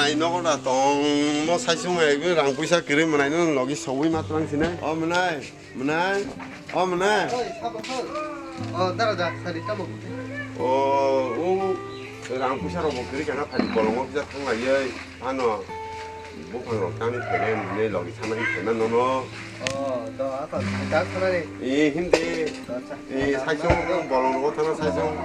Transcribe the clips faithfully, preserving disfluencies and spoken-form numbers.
Ai nogo da tongmo saisung ai rang puisa kwrwi mwnai no logi sogwi ma twlang sinai. O mwnai, mwnai, o mwnai. Oi, sabo phal. O, dara da, sari tamo. O, o, rang puisa rok bo kwrwi kana phai bolongo kisa thang lai ei. Ano, buphang rok tani phainai mwnai logi sana hi phaina nono. O, do, ako, ta sana ni. E, hindi. Do, cha. E, saisung, bolong rok thana saisung.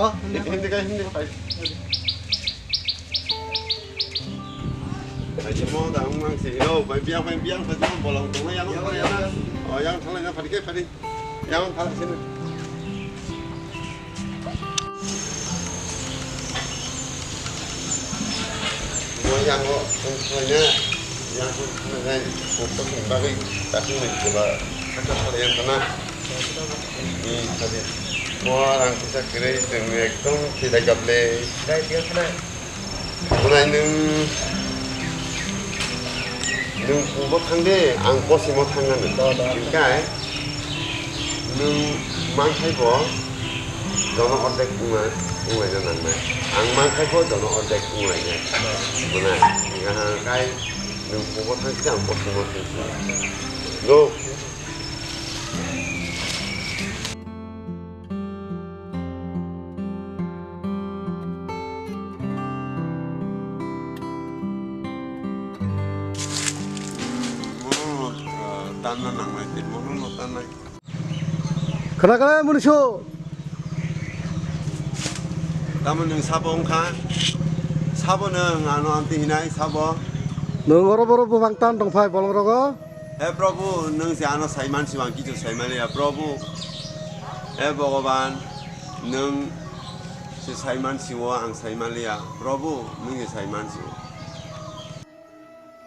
Hindi ka, hindi ka, pai. Pai mo da ang mang si. Yo, pai biang, pai biang, pai biang, bolong tong yang, yang, yang. Oh, yang thalai na, padi ke, padi. Yang thalai sini. Mo yang o, thalai na. Yang thalai na, kok to sing bagwi, tapi ni coba, kata thalai yang kana. Hmm, tadi. Mo rang kisa kiri, tengni ekdom tidak gable. Dai, dia sana. Bunai nwng, nwng kubo thang de, ang kosimo thang nani. Do, do. Hingkai nwng mankhai bo jono ordek wngna, wnglaina nangnai. Ang mankhai bo jono ordek wnglainai. Bunai, hingkha hangkai nwng kubo thang si, ang kosimo thang si. Go. Mono no, ah, tanna nangnai, tei mono no tannai. Khna khe muni su. Tamo nwng sabo wngkha? Sabo nwng ano amtwi hinai sabo? Nwng oro boro buphang tan tongphai bolong rogo. He Prabhu, nwng se ano saiman sibo, ang kichu saimaliya, Prabhu. He Bhogoban, nwng se saiman sibo, ang saimaliya, Prabhu, nwng se saiman sibo.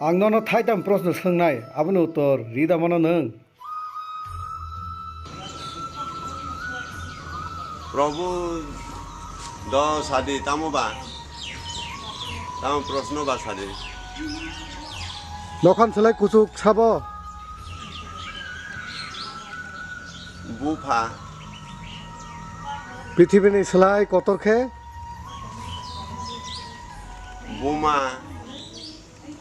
Ang nono thaitang proshno swngnai, aboni uttor ri da mano nwng? Prabhu, do sadi, tamo ba? Tamo proshno ba sadi? Nokhan selai kuchuk sabo? Bupha. Prithibini selai kotor khe? Buma.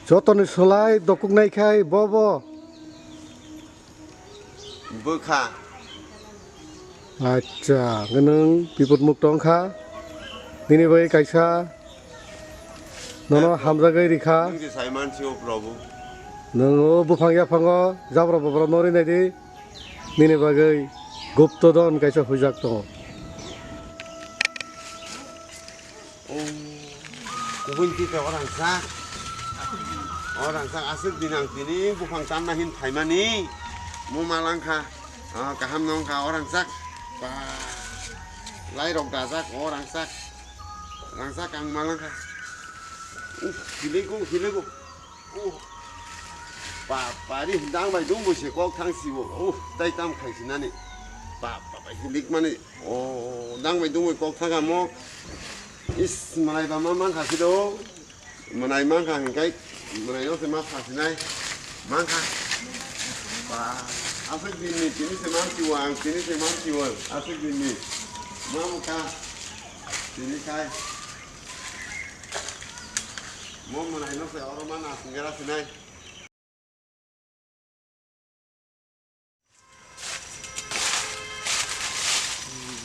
Jotoni selai dokuk nai khai bo bo? Bwkha. Acha, nwng bipot mukto wngkha. Nini bai kaisa nono hamjagwi rikha. Nwng se saiman si o Prabhu. Nwng o buphang yaphango jabra bobra no rinai di. Nini bagwi gupto don kaisa huijak tongo. O, kubun tito orang sak. Orang sak aswk din ang tini buphang tanna hin phaimani. Mo malangkha. Ah, kaham nongkha orang sak. Ba. Lai rok dajak orang sak. Rangsak ang malangkha. Uf, hilego, hilego. Uh. Ba, ba, ri, dang bai dungbo se kok thang sibo. Uh, dai tam khai sinani. Ba, ba, ba, hilik mani. Oh, dang bai dungbo kok thang amo. Is, malai ba ma mang kha sido. Malai mang kha hingkai. Malai no se ma pha sinai. Mang kha. Ba, aswk din ni tini se mang sibo ang, tini se mang sibo. Aswk din ni. Ma mukha. Tini kai. Mo mwnai no se oro ma na singera sinai.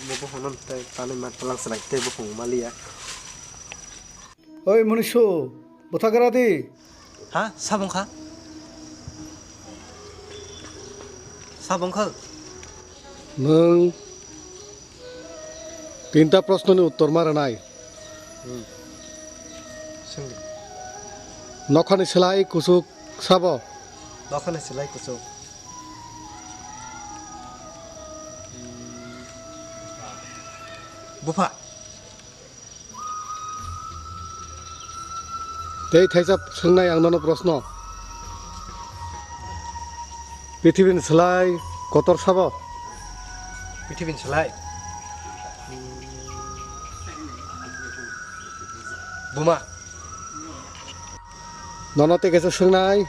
Mo bo hono tai tani mat palang sinai tei bo phung maliya. Oi, Munisu, bwthagra di. Ha? Sabong kha? Sabong kha? Nwng tinta prosnoni uttor ma rwnai. Hmm. Swng di. Nokhani slai kuchuk sabo? Nokhani slai kuchuk. Hmm. Bupha. Tei thaisa swngnai ang nono proshno. Prithibini slai kotor sabo? Prithibini slai? Buma. Nono tei kaisa swngnai.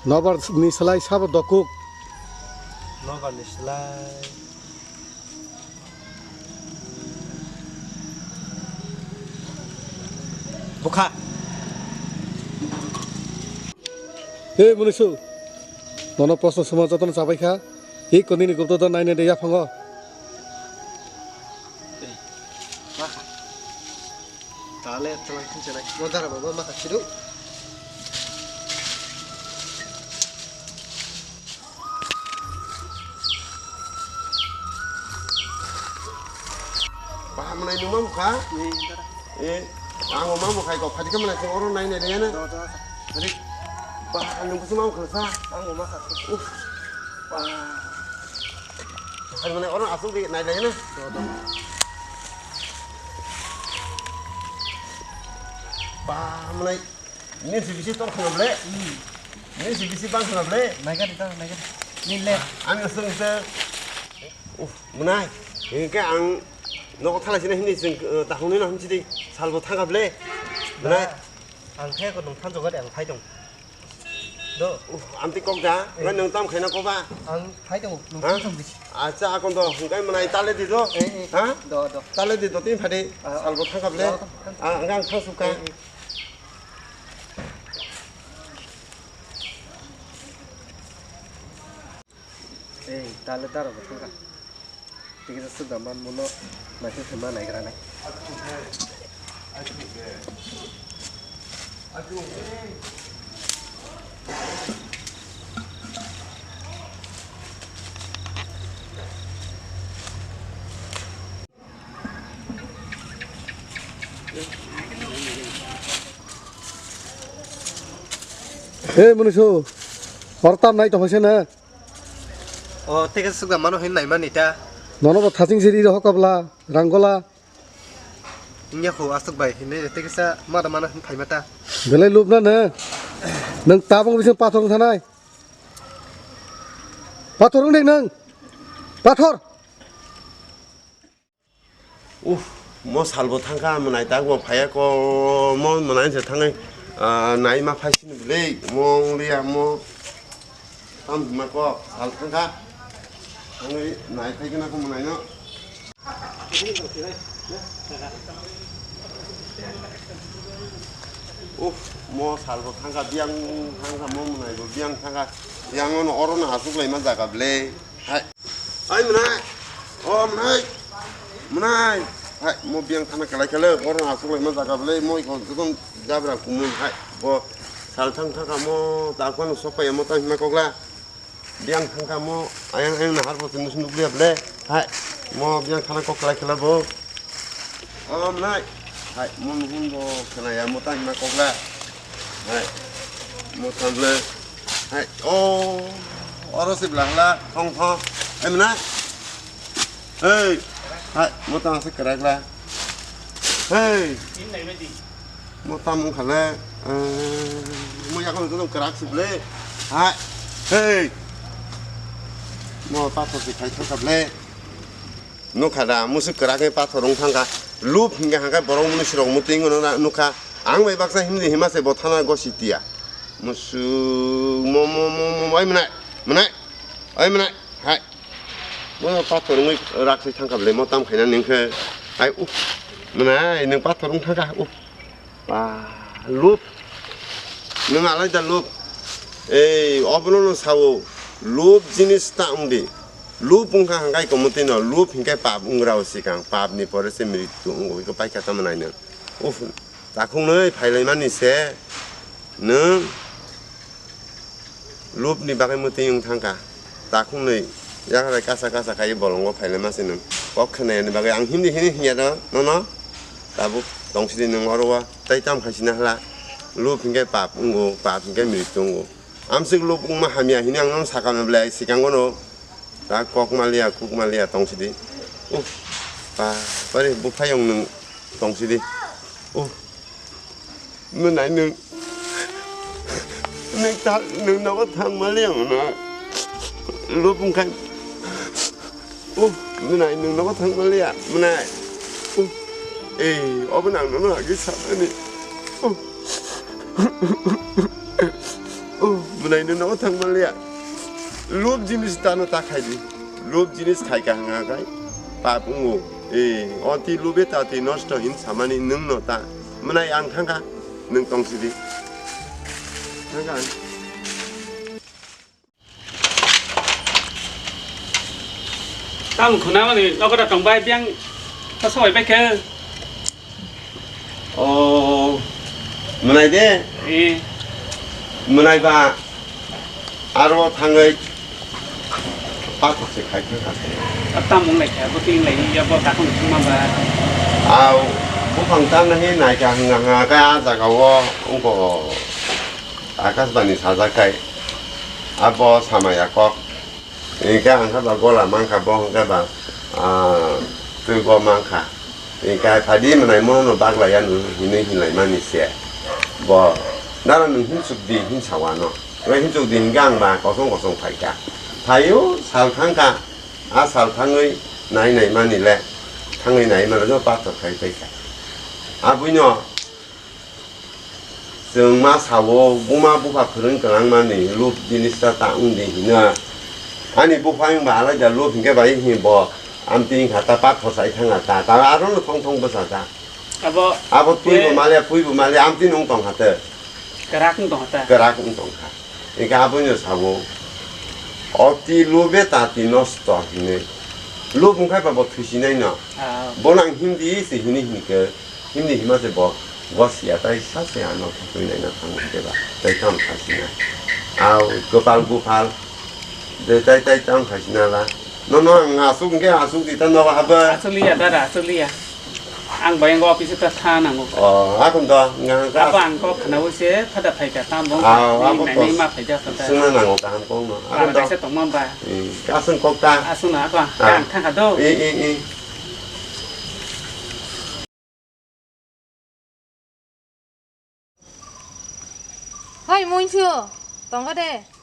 Nobar ni slai sabo dokuk? Nobar ni slai. Bukha. Hey, Munusu. Nono proshno suma jotono chabai kha. Hi konini gupto da nai nai de yaphango. Tale tala kinse nai. Mo dara baba ma khachiru. Bahamnai nung mamu kha? Eh, ang mamu khai kok phadi kamana se oro nai nai nai na. Do, do, sa. Ari, bah, nung kusu mamu khala sa. Ang ma kha. Uff. Bah. Khai mane oro asuk di nai nai na. Do, do. Bahamnai. Nini si bisi tor khna ble? Hmm. Nini si bisi bang khna ble? Naikha di, tang, naikha di. Nini le? Ani asung se. Uff, mwnai. Hingke ang nogo thala sini hini sing, eh, tahung nino hini sidi salbo thangka ble. Mwnai. Ang khe ko nung thanjo gari ang phai tong. Do. Uff, amti kok da. Eh. Ngai nung tam khaina ko ba? Ang phai tong, nung Ha? thanjo bisi. Acha, akon do. Hingke mwnai tale di do. Eh, eh. Ha? Do, do. Tale di do tin phadi. Ah. Salbo thangka ble. Do, do. Ah, ang thang suka. Eh, eh. Ei, tale taro bo thangkha. Tikisa swkda man muno naising se ma naigra nai. He Munusu, hor tam nai tongphai se na? O, tei khe swkda mano hin nai mani ta. Nono bo thaching siri rohok kabla, ranggola. Wngya kho aswk bai hinwi tei kisa ma da mano hin phaima ta. Belai lubna na. Nang tabung bising pathor wng thanai. Pathor wng de nang. Pathor. Uff, mo salbo thangkha, mwnai ta bo phaiya ko, mo mwnai se thangwi, ah, nai ma phai sini bwlwi, mo wng liya, mo tam ma ko, sal thangkha, thangwi nai phai gana ko mwnai no. Uff, mo salbo thangkha, biyang thangkha, mo mwnai bo biyang thangkha, biyang no oro no aswk lai ma jaga bwlwi, hai. Ai mwnai, o mwnai, mwnai. Hai, mo biyang thana kalai kale, oro aswk lai ma jaga bwlwi, mo iko jokon jabra kumun hai, bo sal thang thang ka mo, ta kwano sok pai mo ta hima kokla. Biyang thang ka mo, ayang ayang nahar bo tini sunduk liya bwlwi. Hai, mo biyang thana kok kalai kale bo. O mwnai. Hai, mo nuhun bo khwnaya, mo tang hima kokla. Hai, mo tang le. Hai, o, oro se bla hla, thong thong. Hai, mwnai. Hei. Hai, mo tang se kwrak la. Hei. Mo tam wng kha le. Eh, mo yakung tong kwrak se ble. Hai. Hei. Mo pathor se khai thang kha ble. Nukha da, musuk kwrak khe pathor wng thangkha. Lub hinkhe hangkhe borok mwnwi sirok mwtwi wngno na nukha. Ang bai baksa himdi hima se bo thana gosi tiya. Musuk mo, mo, mo, mo, mo, ai mwnai, mwnai, ai mwnai, hai. Bono pathor wngwi rak se thangkha bwlai mo tam khaina ningkhe. Ai, uh, mwnai, nwng pathor wng thangkha, uh. Ba, lub. Nwng alaida lub. Ei, obono no sao. Lub jinis ta wngdi. Lub wngkha hangkai komotino. Lub hingkai pap wnggrao sikang. Pap ni pore se mritu wngo. Iko paikha tamo nainw. Uf, takhungnwi phailaimani se nwng. Lubni bagwi mwtwi wng thangkha. Takhungnwi yakrai kasa kasa khai bolongo phailaima se nwng. Kok khwnayani bagwi ang himdi hini hinya do nono. Tabuk tongsidi nwng oro o tei tam khaisina hla. Lub hinkhe pap wngo, pap hinkhe mritu wngo. Amswk lub wngma hamya hini ang nono sakha mwnwi belai sikango no. Ta kok maliya, kuk maliya tongsidi. Uh, pa, pari buphayung nwng tongsidi. Uh. Mwnai nwng, nwng ta, nwng nogo thang maliya mwnai. Lubung khai. Oh, mwnai nwng nogo thang maliya, mwnai. Oh, eh, obo nang nono agi sanani. Oh. Oh, mwnai nwng nogo thang maliya. Lub jinis tano ta khaidi. Lub jinis khai ka hwnga khai. Pap wngo. Eh, oti lube ta twi nosto hin samani nwng no ta. Mwnai ang thangkha. Nwng tong sidi. Thang ang. Tamo khuna mani nogo da tong bai biang ta soi bai khe. O, mwnai de? Eh. Mwnai ba aro thangwi pathor se khai khe kha. Tamo wng lai kha, bo twi wng lai ya, bo takhung thangma ba. Au, buphang ta nahi nai kha hwnga hwnga khe a jaga o wngkha Akashbani sajak khai. Abo samaya kok. Hingke ang khe ba gola mankha, bo hingke ba, ah, twi go mankha. Hingke hai phadi mwnai mono no baglaiya nw hinwi hinlaimani se. Bo, nara nwng hinsuk di, hinsa wano. Oro hinsuk di hingke ang ba kosong kosong phaikha. Phaio, sal thangkha. A sal thangwi nai nai mani le, thangwi nai mano jo pathor khai paikha. Abuino, Chwng ma sao, buma bupha kwrwng kwlangmani lub jinis ta ta wng di hino. Ani bupha wngba alaida lub hinkhe bai hi bo amtwi wngkha ta, pathor sai thangkha ta, ta arono thong thong bwsa ta. Abo Abo twi bo be male, pui bo male, amtwi no wng tongkha te. Kwrak wng tongkha ta. Kwrak wng tongkha. Hinkhe aboino sao, "Oti lube tati nosto," hinwi. Lub wngkha ba bo thwisinai no. Ah. Bono ang himdi se hinwi hinkhe. Himni hima se bo, bo siya tai sa se ano thangwi naina thang khe ba, tai tamo khaisina. Au, kwpal buphal, de tai tai tamo khaisina la. No, no, ang asuk hwnkhe asuk di ta nogo habo. Asuk liya, dada, asuk liya. Ang bai ang office ta tha nango. O, akon do, nga ka Apa ang kok khana use, thada phai ka tam bong. Au, Ni abo nai to ni ma phai ja sa ta. Sungna nango kaham kong no. Akon Para do. Kaisa tongma ba. Eh, asung kok ta. Asung na apa? Ah. Ang thang ka do. Eh, eh, eh. Hoi, Moinsu, tongo de.